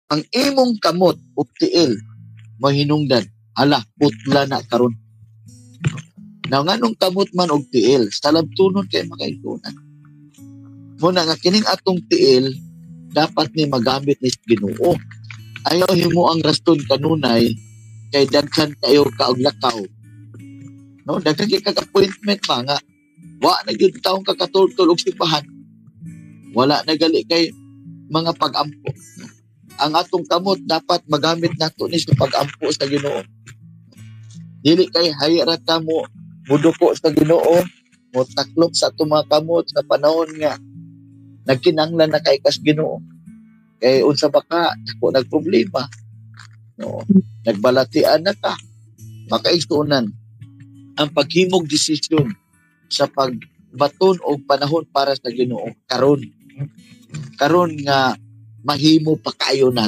Ang imong kamot ug tiil mahinungdan, hala, putla na karon. Now, nganong kamot man og tiil? Sa labtunon kay, mga kaigsuonan. Muna nga kining atong tiil dapat ni magamit ni Ginoo. Ayaw himo ang rason kanunay kay daghan kayo ka og lakaw. No, daghan kay kag appointment ba nga wa na gyud taong kakatultol og simbahan. Wala na gali kay mga pag-ampo. Ang atong kamot dapat magamit nato ni sa pag-ampo sa Ginoo. Dili kay hayi ra ta mo muduko sa Ginoo, mo taklop sa atong mga kamot sa panahon nga nagkinanglan na kay kas Ginoo. Kay unsa ba ka, dako nagproblema. No, nagbalatian na ka. Mga kaigsuonan, ang paghimog desisyon sa pagbaton og panahon para sa Ginoo karon. Karon nga mahimo pa kayo na.